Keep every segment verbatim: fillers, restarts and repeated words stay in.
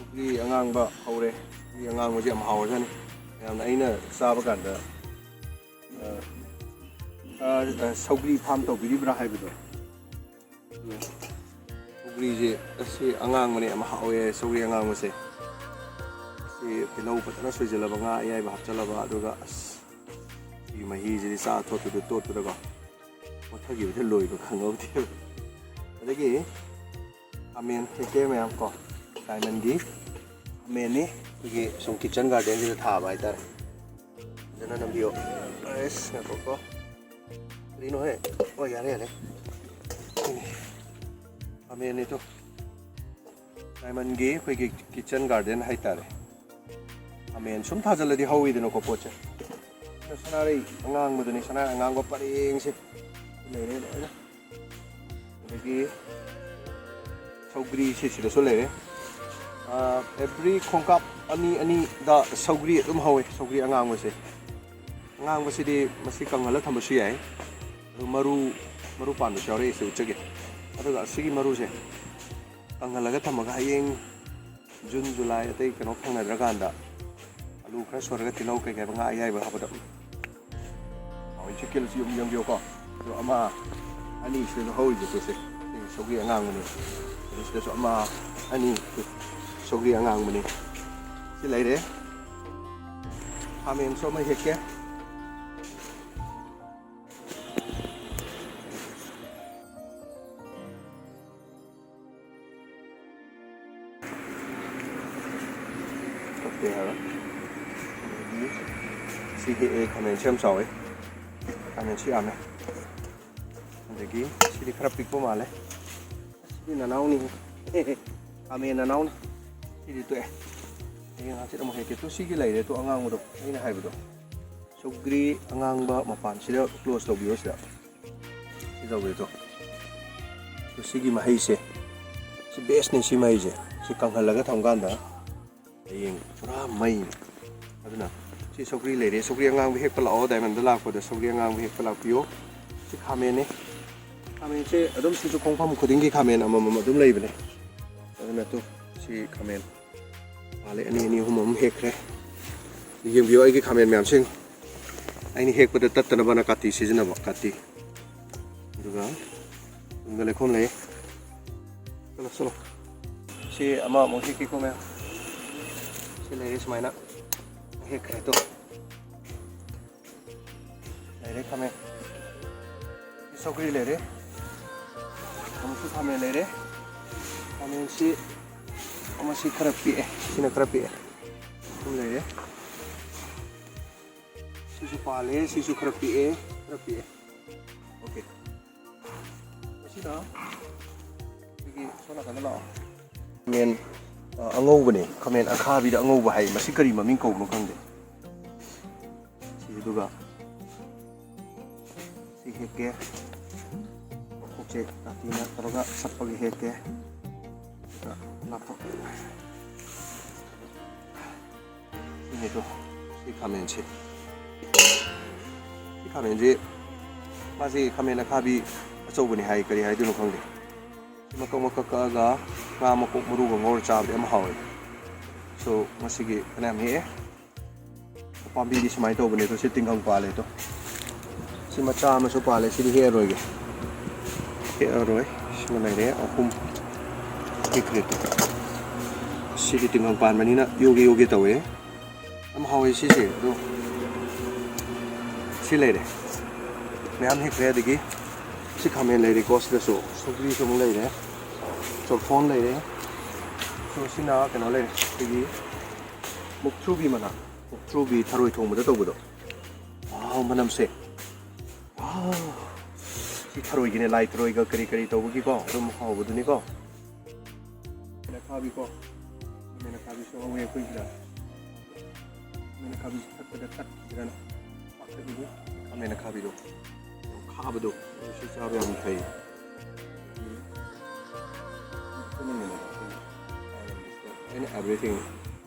ꯁꯧꯒ꯭ꯔꯤ ꯑꯉꯥꯡꯕ ꯍꯧꯔꯦ꯫ ꯁꯧꯒ꯭ꯔꯤ ꯑꯉꯥꯡꯕꯁꯦ ꯌꯥꯝ ꯍꯥꯎꯔꯖꯥꯠꯅꯤ꯫ ꯃꯌꯥꯝꯅ ꯑꯩꯅ ꯆꯥꯕ ꯀꯥꯟꯗ, ꯑ, ꯑ, ꯑ, "ꯁꯧꯒ꯭ꯔꯤ ꯐꯥꯝ ꯇꯧꯕꯤꯔꯤꯕ꯭ꯔꯥ?" ꯍꯥꯏꯕꯗꯣ꯫ ꯁꯧꯒ꯭ꯔꯤꯁꯦ ꯑꯁꯤ ꯑꯉꯥꯡꯕꯅꯦ, ꯌꯥꯝ ꯍꯥꯎꯋꯦ ꯁꯧꯒ꯭ꯔꯤ ꯑꯉꯥꯡꯕꯁꯦ꯫ ꯁꯤ ꯇꯤꯜꯍꯧ ꯐꯖꯅ ꯁꯣꯏꯖꯜꯂꯕ, ꯉꯥ ꯑꯌꯥꯏꯕ ꯍꯥꯞꯆꯜꯂꯕ, ꯑꯗꯨꯒ ꯑꯁ, ꯁꯤ ꯃꯍꯤꯁꯤꯗꯤ ꯆꯥ ꯊꯣꯠꯄꯗ ꯇꯣꯠꯄꯗꯀꯣ, ꯄꯣꯊꯈꯤꯕꯗ ꯂꯣꯏꯕ ꯈꯪꯍꯧꯗꯦꯕ꯫ ꯑꯗꯒꯤ ꯈꯥꯃꯦꯟ ꯍꯦꯛꯀꯦ ꯃꯌꯥꯝ ꯀꯣ, ꯗꯥꯏꯃꯟꯒꯤ ꯈꯥꯃꯦꯟꯅꯤ, ꯑꯩꯈꯣꯏꯒꯤ ꯁꯨꯝ ꯀꯤꯠꯆꯟ ꯒꯥꯔꯗꯦꯟꯁꯤꯗ ꯊꯥꯕ ꯍꯥꯏꯇꯥꯔꯦ꯫ ꯐꯖꯅ ꯅꯝꯕꯤꯌꯣ꯫ ꯑꯁ, ꯉꯥꯏꯈꯣꯀꯣ꯫ ꯀꯔꯤꯅꯣꯍꯦ? ꯑꯣ, ꯌꯥꯔꯦ, ꯌꯥꯔꯦ꯫ ꯈꯥꯃꯦꯟꯅꯤꯗꯣ꯫ ꯗꯥꯏꯃꯟꯒꯤ ꯑꯩꯈꯣꯏꯒꯤ ꯀꯤꯠꯆꯟ ꯒꯥꯔꯗꯦꯟ ꯍꯥꯏꯇꯥꯔꯦ꯫ ꯈꯥꯃꯦꯟ ꯁꯨꯝ ꯊꯥꯖꯤꯜꯂꯗꯤ ꯍꯧꯋꯤꯗꯅꯀꯣ ꯄꯣꯠꯁꯦ꯫ ꯑꯗꯣ ꯁꯅꯥꯔꯩ ꯑꯉꯥꯡꯕꯗꯨꯅꯤ, ꯁꯅꯥꯔꯩ ꯑꯉꯥꯡꯕ ꯄꯔꯦꯡꯁꯦ ꯂꯩꯔꯦ ꯂꯣꯏꯅ꯫ ꯑꯗꯒꯤ ꯁꯧꯒ꯭ꯔꯤꯁꯦ ꯁꯤꯗꯁꯨ ꯂꯩꯔꯦ꯫ ꯑꯦꯕ꯭ꯔꯤ ꯈꯣꯡꯀꯥꯞ ꯑꯅꯤ ꯑꯅꯤꯗ ꯁꯧꯒ꯭ꯔꯤ ꯑꯗꯨꯝ ꯍꯧꯋꯦ, ꯁꯧꯒ꯭ꯔꯤ ꯑꯉꯥꯡꯕꯁꯦ꯫ ꯑꯉꯥꯡꯕꯁꯤꯗꯤ ꯃꯁꯤ ꯀꯪꯍꯜꯂ ꯊꯝꯕꯁꯨ ꯌꯥꯏ꯫ ꯑꯗꯨ ꯃꯔꯨ, ꯃꯔꯨ ꯄꯥꯟꯕꯁꯨ ꯌꯥꯎꯔꯛꯑꯦ, ꯁꯤ ꯎꯠꯆꯒꯦ꯫ ꯑꯗꯨꯒ ꯑꯁꯤꯒꯤ ꯃꯔꯨꯁꯦ ꯀꯪꯍꯜꯂꯒ ꯊꯝꯃꯒ ꯍꯌꯦꯡ ꯖꯨꯟ, ꯖꯨꯂꯥꯏ ꯑꯇꯩ ꯀꯩꯅꯣ ꯐꯪꯅꯗ꯭ꯔꯀꯥꯟꯗ ꯑꯂꯨ ꯈꯔ ꯁꯣꯏꯔꯒ ꯇꯤꯜꯍꯧ ꯀꯩꯀꯩ ꯉꯥ ꯑꯌꯥꯏꯕ ꯍꯥꯞꯄꯗ ꯍꯥꯎꯏ꯫ ꯁꯤ ꯀꯤꯂꯣꯁꯤ ꯌꯦꯡꯕꯤꯌꯨꯀꯣ꯫ ꯑꯗꯣ ꯑꯃ, ꯑꯅꯤ ꯁꯤꯗꯁꯨ ꯍꯧꯔꯤꯁꯦ ꯄꯣꯠꯁꯦ꯫ ꯁꯤ ꯁꯧꯒ꯭ꯔꯤ ꯑꯉꯥꯡꯕꯅꯦ꯫ ꯑꯗꯨ ꯁꯤꯗꯁꯨ ꯑꯃ, ꯑꯅꯤ, ꯁꯧꯒ꯭ꯔꯤ ꯑꯉꯥꯡꯕꯅꯦ꯫ ꯁꯤ ꯂꯩꯔꯦ꯫ ꯈꯥꯃꯦꯟꯁꯨ ꯑꯃ ꯍꯦꯛꯀꯦ꯫ ꯀꯛꯄ ꯌꯥꯔꯣꯏ꯫ ꯑꯗꯒꯤ ꯁꯤ ꯍꯦꯛꯑꯦ, ꯈꯥꯃꯦꯟꯁꯨ ꯌꯥꯝ ꯆꯥꯎꯋꯦ, ꯈꯥꯃꯦꯟꯁꯨ ꯌꯥꯝꯃꯦ꯫ ꯑꯗꯒꯤ ꯁꯤꯗꯤ ꯈꯔ ꯄꯤꯛꯄ ꯃꯥꯜꯂꯦ꯫ ꯁꯤꯗꯤ ꯅꯅꯥꯎꯅꯤ꯫ ꯈꯥꯃꯦꯟ ꯅꯅꯥꯎꯅꯤ꯫ ꯁꯤꯗꯤ ꯇꯣꯛꯑꯦ꯫ ꯍꯌꯦꯡ ꯍꯪꯆꯤꯠ ꯑꯃꯨꯛ ꯍꯦꯛꯀꯦ꯫ ꯇꯨ ꯁꯤꯒꯤ ꯂꯩꯔꯦ, ꯇꯨ ꯑꯉꯥꯡꯕꯗꯣ ꯑꯩꯅ ꯍꯥꯏꯕꯗꯣ꯫ ꯁꯧꯒ꯭ꯔꯤ ꯑꯉꯥꯡꯕ ꯃꯄꯥꯟꯁꯤꯗ ꯀ꯭ꯂꯣꯖ ꯇꯧꯕꯤꯌꯣ ꯁꯤꯗ꯫ ꯁꯤ ꯇꯧꯕꯤꯌꯨ ꯇꯨ꯫ ꯇꯨ ꯁꯤꯒꯤ ꯃꯍꯩꯁꯦ꯫ ꯁꯤ ꯕꯦꯁꯅꯤ ꯁꯤ ꯃꯍꯩꯁꯦ꯫ ꯁꯤ ꯀꯪꯍꯜꯂꯒ ꯊꯝꯀꯥꯟꯗ ꯍꯌꯦꯡ ꯄꯨꯔꯥ ꯃꯩ꯫ ꯑꯗꯨꯅ ꯁꯤ ꯁꯧꯒ꯭ꯔꯤ ꯂꯩꯔꯦ꯫ ꯁꯧꯒ꯭ꯔꯤ ꯑꯉꯥꯡꯕ ꯍꯦꯛꯄ ꯂꯥꯛꯑꯣ, ꯗꯥꯏꯃꯟꯗ ꯂꯥꯛꯄꯗ ꯁꯧꯒ꯭ꯔꯤ ꯑꯉꯥꯡꯕ ꯍꯦꯛꯄ ꯂꯥꯛꯄꯤꯌꯣ꯫ ꯁꯤ ꯈꯥꯃꯦꯟꯅꯦ꯫ ꯈꯥꯃꯦꯟꯁꯦ ꯑꯗꯨꯝ ꯁꯤꯁꯨ ꯈꯣꯡꯐꯝ ꯈꯨꯗꯤꯡꯒꯤ ꯈꯥꯃꯦꯟ ꯑꯃꯃꯝ ꯑꯗꯨꯝ ꯂꯩꯕꯅꯦ꯫ ꯑꯗꯨꯅ ꯇꯨ ꯁꯤ ꯈꯥꯃꯦꯟ꯫ ꯄꯥꯜꯂꯦ, ꯑꯅꯤ ꯑꯅꯤ ꯑꯍꯨꯝ ꯑꯍꯨꯝ ꯍꯦꯛꯈ꯭ꯔꯦ꯫ ꯌꯦꯡꯕꯤꯌꯨ ꯑꯩꯒꯤ ꯈꯥꯃꯦꯟ ꯃꯌꯥꯝꯁꯤꯡ꯫ ꯑꯩꯅ ꯍꯦꯛꯄꯗ ꯇꯠꯇꯅꯕꯅ ꯀꯥꯇꯤ ꯁꯤꯖꯤꯟꯅꯕ, ꯀꯥꯇꯤ꯫ ꯑꯗꯨꯒ ꯇꯨꯡꯗ ꯂꯩꯈꯣꯝ ꯂꯩ꯫ ꯆꯠꯂꯣ, ꯆꯠꯂꯣ꯫ ꯁꯤ ꯑꯃ ꯑꯃꯨꯛ ꯍꯦꯛꯀꯦꯀꯣ ꯃꯌꯥꯝ꯫ ꯁꯤ ꯂꯩꯔꯦ ꯁꯨꯃꯥꯏꯅ꯫ ꯍꯦꯛꯈ꯭ꯔꯦ ꯑꯗꯣ꯫ ꯂꯩꯔꯦ ꯈꯥꯃꯦꯟ꯫ ꯁꯤ ꯁꯧꯒ꯭ꯔꯤ ꯂꯩꯔꯦ꯫ ꯑꯃꯨꯛꯁꯨ ꯈꯥꯃꯦꯟ ꯂꯩꯔꯦ꯫ ꯈꯥꯃꯦꯟꯁꯤ ꯑꯃꯁꯤ ꯈꯔ ꯄꯤꯛꯑꯦ, ꯁꯤꯅ ꯈꯔ ꯄꯤꯛꯑꯦ꯫ ꯑꯗꯨꯝ ꯂꯩꯔꯦ꯫ ꯁꯤꯁꯨ ꯄꯥꯜꯂꯦ, ꯁꯤꯁꯨ ꯈꯔ ꯄꯤꯛꯑꯦ, ꯈꯔ ꯄꯤꯛꯑꯦ꯫ ꯑꯣꯀꯦ꯫ ꯃꯁꯤꯅ ꯑꯩꯈꯣꯏꯒꯤ ꯁꯣꯝ ꯅꯥꯀꯟꯗ ꯂꯥꯛꯑꯣ꯫ ꯈꯥꯃꯦꯟ, ꯑ, ꯑꯉꯧꯕꯅꯦ꯫ ꯈꯥꯃꯦꯟ ꯑꯈꯥꯕꯤꯗ ꯑꯉꯧꯕ ꯍꯥꯏ꯫ ꯃꯁꯤ ꯀꯔꯤ ꯃꯃꯤꯡ ꯀꯧꯕꯅꯣ ꯈꯪꯗꯦ꯫ ꯁꯤꯗꯨꯒ ꯁꯤ ꯍꯦꯛꯀꯦ꯫ ꯃꯈꯣꯛꯁꯦ ꯀꯥꯇꯤꯅ ꯇꯧꯔꯒ ꯁꯠꯄꯒꯤ ꯍꯦꯛꯀꯦ꯫ ꯑꯗꯨꯒ ꯂꯥꯞꯊꯣꯛ-, ꯁꯤꯅꯤꯗꯣ, ꯁꯤ ꯈꯥꯃꯦꯟꯁꯦ꯫ ꯁꯤ ꯈꯥꯃꯦꯟꯁꯦ, ꯃꯥꯁꯤ ꯈꯥꯃꯦꯟ ꯑꯈꯥꯕꯤ ꯑꯆꯧꯕꯅꯤ ꯍꯥꯏ, ꯀꯔꯤ ꯍꯥꯏꯗꯣꯏꯅꯣ ꯈꯪꯗꯦ꯫ ꯁꯤ ꯃꯀꯛ ꯃꯀꯛ ꯀꯛꯑꯒ ꯉꯥ ꯃꯀꯣꯛ ꯃꯔꯨꯒ ꯉꯧꯔ ꯆꯥꯕꯗꯤ ꯌꯥꯝ ꯍꯥꯎꯋꯦ꯫ So, ꯉꯁꯤꯒꯤ ꯐꯅꯌꯥꯝ ꯍꯦꯛꯑꯦ꯫ ꯄꯥꯝꯕꯤꯗꯤ ꯁꯨꯃꯥꯏꯅ ꯇꯧꯕꯅꯦ ꯑꯗꯣ, ꯁꯤ ꯇꯤꯡꯈꯪ ꯄꯥꯜꯂꯦ ꯑꯗꯣ꯫ ꯁꯤ ꯃꯆꯥ ꯑꯃꯁꯨ ꯄꯥꯜꯂꯦ, ꯁꯤꯗꯤ ꯍꯦꯛꯑꯔꯣꯏꯒꯦ꯫ ꯍꯦꯛꯑꯔꯣꯏ꯫ ꯁꯤꯃ ꯂꯩꯔꯦ, ꯑꯍꯨꯝ ꯍꯦꯛꯈ꯭ꯔꯦ꯫ ꯁꯤꯗꯤ ꯇꯤꯡꯈꯪ ꯄꯥꯟꯕꯅꯤꯅ ꯌꯣꯒꯦ ꯌꯣꯒꯦ ꯇꯧꯋꯦ꯫ ꯌꯥꯝ ꯍꯥꯎꯋꯦ ꯁꯤꯁꯦ꯫ ꯑꯗꯣ ꯁꯤ ꯂꯩꯔꯦ꯫ ꯃꯌꯥꯝ ꯍꯦꯛꯈ꯭ꯔꯦ꯫ ꯑꯗꯒꯤ ꯁꯤ ꯈꯥꯃꯦꯟ ꯂꯩꯔꯦꯀꯣ꯫ ꯁꯤꯗꯁꯨ ꯁꯧꯒ꯭ꯔꯤꯁꯨ ꯑꯃꯨꯛ ꯂꯩꯔꯦ꯫ ꯆꯣꯔꯐꯣꯟ ꯂꯩꯔꯦ꯫ So, ꯁꯤꯅ ꯀꯩꯅꯣ ꯂꯩꯔꯦ, ꯑꯩꯈꯣꯏꯒꯤ ꯃꯨꯛꯊ꯭ꯔꯨꯕꯤ ꯃꯅꯥ꯫ ꯃꯨꯛꯊ꯭ꯔꯨꯕꯤ ꯊꯔꯣꯏ ꯊꯣꯡꯕꯗ ꯇꯧꯕꯗꯣ꯫ ꯋꯥꯎ, ꯃꯅꯝꯁꯦ꯫ ꯋꯥꯎ꯫ ꯁꯤ ꯊꯔꯣꯏꯒꯤꯅꯦ, ꯂꯥꯏ ꯊꯔꯣꯏꯒ ꯀꯔꯤ ꯀꯔꯤ ꯇꯧꯕꯒꯤꯀꯣ, ꯑꯗꯨꯝ ꯍꯥꯎꯕꯗꯨꯅꯤꯀꯣ꯫ ꯈꯥꯃꯦꯟ ꯑꯈꯥꯕꯤꯀꯣ꯫ ꯈꯥꯃꯦꯟ ꯑꯈꯥꯕꯤꯁꯨ ꯍꯧꯋꯦ ꯑꯩꯈꯣꯏꯁꯤꯗ꯫ ꯈꯥꯃꯦꯟ ꯑꯈꯥꯕꯤꯁꯤ ꯊꯛꯄꯗ ꯇꯠꯈꯤꯗ꯭ꯔꯅ ꯄꯥꯈꯠꯂꯤꯅꯤ꯫ ꯈꯥꯃꯦꯟ ꯑꯈꯥꯕꯤꯗꯣ꯫ ꯌꯥꯝ ꯈꯥꯕꯗꯣ꯫ ꯑꯗꯨ ꯁꯤ ꯆꯥꯕ ꯌꯥꯝ ꯐꯩ꯫ ꯑꯩꯅ everything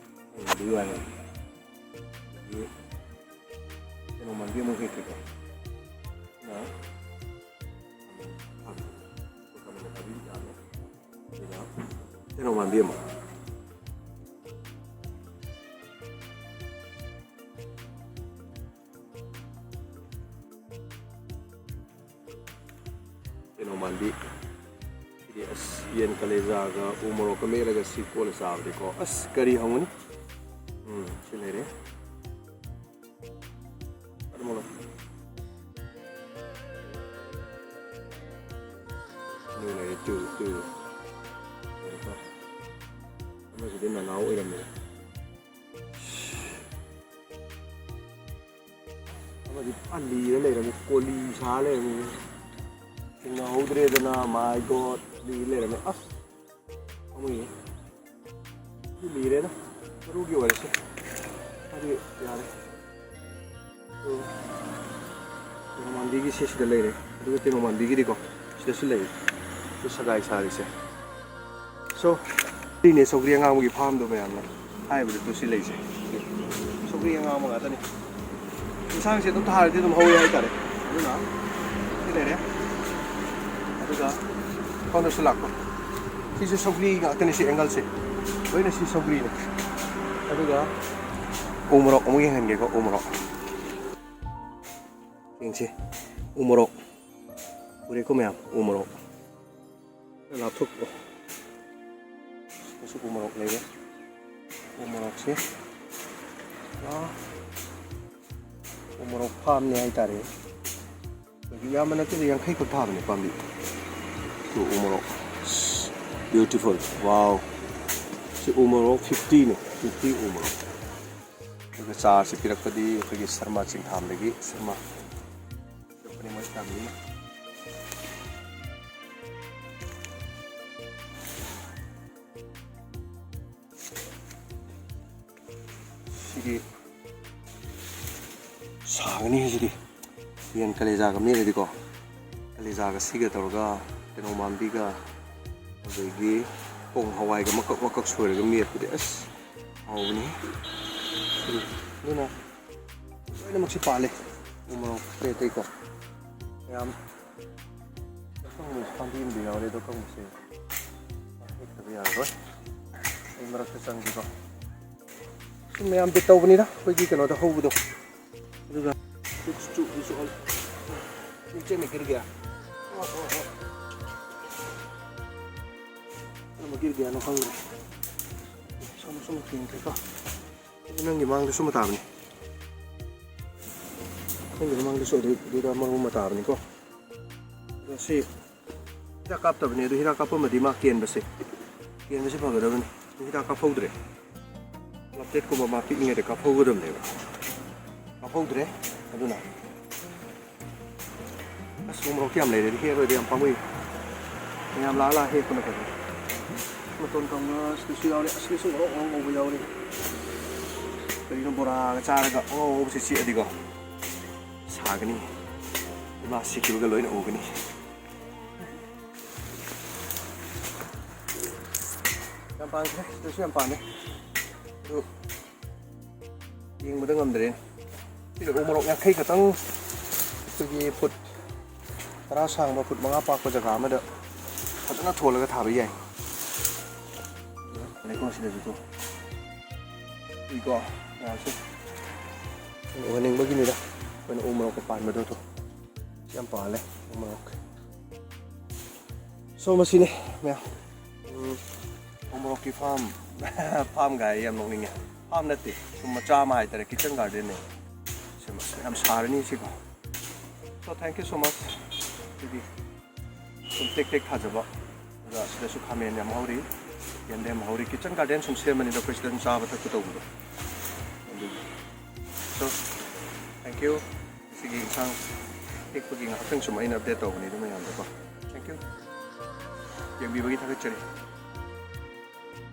ꯑꯗꯨ ꯌꯥꯔꯦ꯫ ꯑꯗꯒꯤ ꯀꯩꯅꯣ ꯃꯥꯟꯕꯤ ꯑꯃꯨꯛ ꯍꯦꯛꯀꯦꯀꯣ꯫ ꯅ ꯈꯥꯃꯦꯟ ꯑꯈꯥꯕꯤ ꯌꯥꯝꯃꯦ꯫ ꯑꯗꯨꯒ ꯀꯩꯅꯣ ꯃꯥꯟꯕꯤ ꯑꯃ꯫ ꯃꯥꯟꯕꯤ꯫ ꯁꯤꯗꯤ ꯑꯁ, ꯌꯦꯟ ꯀꯂꯦꯖꯥꯒ ꯎ ꯃꯣꯔꯣꯛꯀ ꯃꯦꯠꯂꯒ ꯁꯤ ꯀꯣꯠꯂ ꯆꯥꯕꯗꯤꯀꯣ, ꯑꯁ, ꯀꯔꯤ ꯍꯪꯉꯨꯅꯤ? ꯎꯝ, ꯁꯤ ꯂꯩꯔꯦ꯫ ꯑꯗꯨ ꯃꯣꯔꯣꯛ꯫ ꯑꯗꯨ ꯂꯩꯔꯦ, ꯇꯨ, ꯇꯨ꯫ ꯂꯩꯔꯦꯀꯣ? ꯑꯃꯁꯤꯗꯤ ꯅꯅꯥꯎ ꯑꯣꯏꯔꯝꯃꯦ꯫ ꯑꯃꯗꯤ ꯄꯨꯔꯥ ꯂꯤꯔ ꯂꯩꯔꯝꯃꯤ, ꯀꯣꯂꯤ ꯁꯥ ꯂꯩꯔꯝꯃꯤ꯫ ꯊꯦꯡꯅꯍꯧꯗ꯭ꯔꯦꯗꯅ, my God, ꯂꯤ ꯂꯩꯔꯝꯃꯦ꯫ ꯑꯁ, ꯄꯥꯝꯃꯨꯏꯌꯦ꯫ ꯑꯗꯨ ꯂꯤꯔꯦꯗ, ꯃꯔꯨꯒꯤ ꯑꯣꯏꯔꯁꯨ꯫ ꯑꯗꯨ ꯌꯥꯔꯦ꯫ ꯑꯗꯨ ꯇꯦꯅꯧ ꯃꯥꯟꯕꯤꯒꯤꯁꯦ ꯁꯤꯗ ꯂꯩꯔꯦ꯫ ꯑꯗꯨꯒ ꯇꯦꯅꯧ ꯃꯥꯟꯕꯤꯒꯤꯗꯤꯀꯣ, ꯁꯤꯗꯁꯨ ꯂꯩ꯫ ꯑꯗꯨ ꯁꯒꯥꯏ ꯁꯥꯔꯤꯁꯦ꯫ So, ꯁꯤꯅꯦ ꯁꯧꯒ꯭ꯔꯤ ꯑꯉꯥꯡꯕꯒꯤ ꯐꯥꯔꯝꯗꯣ ꯃꯌꯥꯝꯅ ꯍꯥꯏꯕꯗꯨ ꯁꯤ ꯂꯩꯁꯦ꯫ ꯁꯧꯒ꯭ꯔꯤ ꯑꯉꯥꯡꯕ ꯉꯥꯛꯇꯅꯤ꯫ ꯏꯟꯁꯥꯡꯁꯦ ꯑꯗꯨꯝ ꯊꯥꯔꯗꯤ ꯑꯗꯨꯝ ꯍꯧꯋꯦ ꯍꯥꯏꯇꯥꯔꯦ꯫ ꯑꯗꯨꯅ ꯁꯤ ꯂꯩꯔꯦ꯫ ꯑꯗꯨꯒ ꯁꯣꯝꯗꯁꯨ ꯂꯥꯛꯄ꯫ ꯁꯤꯁꯨ ꯁꯧꯒ꯭ꯔꯤ ꯉꯥꯛꯇꯅꯤ ꯁꯤ ꯑꯦꯡꯒꯜꯁꯦ꯫ ꯂꯣꯏꯅ ꯁꯤ ꯁꯧꯒ꯭ꯔꯤꯅꯤ꯫ ꯑꯗꯨꯒ ꯎ ꯃꯣꯔꯣꯛ ꯑꯃꯨꯛ ꯌꯦꯡꯍꯟꯒꯦꯀꯣ, ꯎ ꯃꯣꯔꯣꯛ꯫ ꯌꯦꯡꯁꯤ꯫ ꯎ ꯃꯣꯔꯣꯛ꯫ ꯎꯔꯦꯀꯣ ꯃꯌꯥꯝ, ꯎ ꯃꯣꯔꯣꯛ꯫ ꯈꯔ ꯂꯥꯞꯊꯣꯛꯄ꯫ ꯃꯁꯤ ꯎ ꯃꯣꯔꯣꯛ ꯂꯩꯔꯦ꯫ ꯎ ꯃꯣꯔꯣꯛꯁꯦ꯫ ꯑꯥ꯫ ꯎ ꯃꯣꯔꯣꯛ ꯐꯥꯝꯅꯦ ꯍꯥꯏꯇꯥꯔꯦ꯫ ꯑꯗꯒꯤ ꯌꯥꯝꯕ ꯅꯠꯇꯦꯗ, ꯌꯥꯡꯈꯩ ꯈꯛ ꯊꯥꯕꯅꯦ ꯄꯥꯝꯕꯤ꯫ ꯁꯤ ꯎ ꯃꯣꯔꯣꯛ꯫ Beautiful. Wow. ꯁꯤ ꯎ ꯃꯣꯔꯣꯛ fifty ꯅꯦ, fifty ꯎ ꯃꯣꯔꯣꯛ꯫ ꯑꯗꯨꯒ ꯆꯥꯔꯁꯤ ꯄꯤꯔꯛꯄꯗꯤ ꯑꯩꯈꯣꯏꯒꯤ ꯁꯔꯃ ꯆꯤꯡꯊꯥꯝꯗꯒꯤ, ꯁꯔꯃ ꯄꯤꯔꯛꯄꯅꯤ ꯃꯣꯏ ꯐꯦꯃꯤꯂꯤꯅ꯫ ꯁꯤꯗꯤ ꯁꯥꯒꯅꯤ ꯁꯤꯗꯤ꯫ ꯌꯦꯟ ꯀꯂꯦꯖꯥꯒ ꯃꯦꯠꯂꯗꯤꯀꯣ, ꯀꯂꯦꯖꯥꯒ ꯁꯤꯒ ꯇꯧꯔꯒ, ꯀꯩꯅꯣ ꯃꯥꯟꯕꯤꯒ, ꯑꯗꯒꯤ ꯄꯣꯡ ꯍꯋꯥꯏꯒ ꯃꯀꯛ ꯃꯀꯛ ꯁꯣꯏꯔꯒ ꯃꯦꯠꯄꯗꯤ ꯑꯁ ꯍꯥꯎꯕꯅꯤ꯫ ꯁꯤꯗꯤ ꯑꯗꯨꯅ ꯂꯣꯏꯅꯃꯛꯁꯤ ꯄꯥꯜꯂꯤ꯫ ꯎ ꯃꯣꯔꯣꯛ ꯑꯇꯩ ꯑꯇꯩꯀꯣ ꯃꯌꯥꯝ꯫ ꯑꯀꯪꯕꯁꯨ ꯄꯥꯝꯕꯤ ꯑꯃꯗꯤ ꯌꯥꯎꯔꯦ, ꯑꯗꯣ ꯑꯀꯪꯕꯁꯦ ꯍꯦꯛꯇꯕ ꯌꯥꯔꯔꯣꯏ꯫ ꯑꯩ ꯃꯔꯛꯇ ꯆꯪꯒꯦꯀꯣ꯫ ꯁꯨꯝ ꯃꯌꯥꯝ ꯕꯤꯠ ꯇꯧꯕꯅꯤꯗ, ꯑꯩꯈꯣꯏꯒꯤ ꯀꯩꯅꯣꯗ ꯍꯧꯕꯗꯣ꯫ ꯑꯗꯨꯒ ꯆꯨ-, ꯆꯨ-, ꯆꯨ-, ꯆꯦꯟ ꯂꯩꯀꯦꯜꯒꯤ꯫ ꯑꯣ, ꯑꯣ, ꯑꯣ꯫ ꯑꯃꯒꯤ ꯀꯌꯥꯅꯣ ꯈꯪꯗ꯭ꯔꯦ꯫ ꯁꯣꯝ ꯁꯣꯝ ꯌꯦꯡꯈ꯭ꯔꯦꯀꯣ꯫ ꯁꯤꯗꯤ ꯅꯪꯒꯤ ꯃꯥꯡꯗ ꯁꯨꯝꯕ ꯇꯥꯕꯅꯤ꯫ ꯅꯪꯒꯤ ꯃꯃꯥꯡꯗꯁꯨ ꯑꯗꯨ ꯑꯗꯨꯗ ꯃꯔꯨ ꯑꯃ ꯇꯥꯕꯅꯤꯀꯣ꯫ ꯑꯗꯣ ꯁꯤ ꯍꯤꯗꯥꯛ ꯀꯥꯞꯇꯕꯅꯤ, ꯑꯗꯨ ꯍꯤꯗꯥꯛ ꯀꯥꯞꯄꯝꯃꯗꯤ ꯃꯥ ꯀꯦꯟꯕꯁꯦ, ꯀꯦꯟꯕꯁꯦ ꯐꯒꯗꯕꯅꯤ꯫ ꯑꯗꯨ ꯍꯤꯗꯥꯛ ꯀꯥꯞꯍꯧꯗ꯭ꯔꯦ꯫ ꯂꯞꯇꯦꯠꯀꯨꯝꯕ ꯃꯥ ꯄꯤꯛꯏꯉꯩꯗ ꯀꯥꯞꯍꯧꯒꯗꯕꯅꯦꯕ꯫ ꯀꯥꯞꯍꯧꯗ꯭ꯔꯦ꯫ ꯑꯗꯨꯅ ꯑꯁ, ꯎ ꯃꯣꯔꯣꯛꯇꯤ ꯌꯥꯝ ꯂꯩꯔꯦ, ꯍꯦꯛꯑꯔꯣꯏꯗ, ꯌꯥꯝ ꯄꯥꯝꯃꯨꯏ꯫ ꯃꯌꯥꯝ ꯂꯥꯛꯑ ꯂꯥꯛꯑ ꯍꯦꯛꯄꯅ ꯐꯖꯅꯤ꯫ ꯃꯇꯣꯟ ꯀꯪꯅ ꯁꯤꯗꯁꯨ ꯌꯥꯎꯔꯦ꯫ ꯑꯁꯤꯗꯁꯨ ꯃꯣꯔꯣꯛ ꯑꯉꯧꯕ ꯌꯥꯎꯔꯦ꯫ ꯀꯔꯤꯅꯣ, ꯕꯣꯔꯥꯒ ꯆꯥꯔꯒ ꯑꯉꯧꯕꯁꯤ ꯆꯤꯛꯑꯗꯤꯀꯣ ꯁꯥꯒꯅꯤ꯫ ꯏꯃꯥ ꯁꯤꯈꯤꯕꯒ ꯂꯣꯏꯅ ꯎꯒꯅꯤ꯫ ꯌꯥꯝ ꯄꯥꯟꯈ꯭ꯔꯦ, ꯁꯤꯗꯁꯨ ꯌꯥꯝ ꯄꯥꯜꯂꯦ꯫ ꯑꯗꯨ ꯌꯦꯡꯕꯗ ꯉꯝꯗ꯭ꯔꯦ꯫ ꯁꯤꯗ ꯎ ꯃꯣꯔꯣꯛ ꯌꯥꯡꯈꯩ ꯈꯛꯇꯪ, ꯑꯩꯈꯣꯏꯒꯤ ꯐꯨꯠ ꯇꯔꯥ ꯁꯥꯡꯕ, ꯐꯨꯠ ꯃꯉꯥ ꯄꯥꯛꯄ ꯖꯒꯥ ꯑꯃꯗ ꯐꯖꯅ ꯊꯣꯜꯂꯒ ꯊꯥꯕ ꯌꯥꯏ꯫ ꯂꯩꯀꯣ ꯁꯤꯗꯁꯨ ꯇꯣ꯫ ꯎꯏꯀꯣ ꯃꯌꯥꯝꯁꯦ꯫ ꯎꯍꯟꯅꯤꯡꯕꯒꯤꯅꯤꯗ ꯑꯩꯈꯣꯏꯅ ꯎ ꯃꯣꯔꯣꯛꯀ ꯄꯥꯟꯕꯗꯣ ꯇꯣ꯫ ꯌꯥꯝ ꯄꯥꯜꯂꯦ ꯎ ꯃꯣꯔꯣꯛ꯫ ꯁꯣ ꯃꯁꯤꯅꯤ ꯃꯌꯥꯝ꯫ ꯎꯝ, ꯎ ꯃꯣꯔꯣꯛꯀꯤ ꯐꯥꯝ꯫ ꯐꯥꯝ ꯀꯥꯏ ꯌꯥꯝ ꯅꯣꯛꯅꯤꯡꯉꯦ꯫ ꯐꯥꯝ ꯅꯠꯇꯦ, ꯁꯨꯝ ꯃꯆꯥ ꯑꯃ ꯍꯥꯏꯇꯥꯔꯦ, ꯀꯤꯠꯆꯟ ꯒꯥꯔꯗꯦꯟꯅꯦ꯫ ꯁꯤ ꯃꯁꯤ ꯌꯥꯝ ꯁꯥꯔꯅꯤ ꯁꯤꯀꯣ꯫ So thank you so much꯫ ꯑꯗꯨꯗꯤ ꯁꯨꯝ ꯇꯦꯛ ꯇꯦꯛ ꯊꯥꯖꯕ꯫ ꯑꯗꯨꯒ ꯁꯤꯗꯁꯨ ꯈꯥꯃꯦꯟ ꯌꯥꯝ ꯍꯧꯔꯤ, ꯌꯦꯟꯗꯦꯝ ꯍꯧꯔꯤ꯫ ꯀꯤꯠꯆꯟ ꯒꯥꯔꯗꯦꯟ ꯁꯨꯝ ꯁꯦꯝꯕꯅꯤꯗ ꯑꯩꯈꯣꯏ ꯁꯤꯗ ꯑꯗꯨꯝ ꯆꯥꯕ ꯊꯛꯄ ꯇꯧꯕꯗꯣ꯫ ꯑꯗꯨꯒꯤ꯫ So thank you꯫ ꯁꯤꯒꯤ ꯏꯟꯁꯥꯡ ꯍꯦꯛꯄꯒꯤ ꯉꯥꯏꯍꯥꯛꯇꯪ ꯁꯨꯝ ꯑꯩꯅ ꯑꯞꯗꯦꯠ ꯇꯧꯕꯅꯤꯗ ꯃꯌꯥꯝꯗꯀꯣ꯫ Thank you꯫ ꯌꯦꯡꯕꯤꯕꯒꯤ ꯊꯥꯒꯠꯆꯔꯤ꯫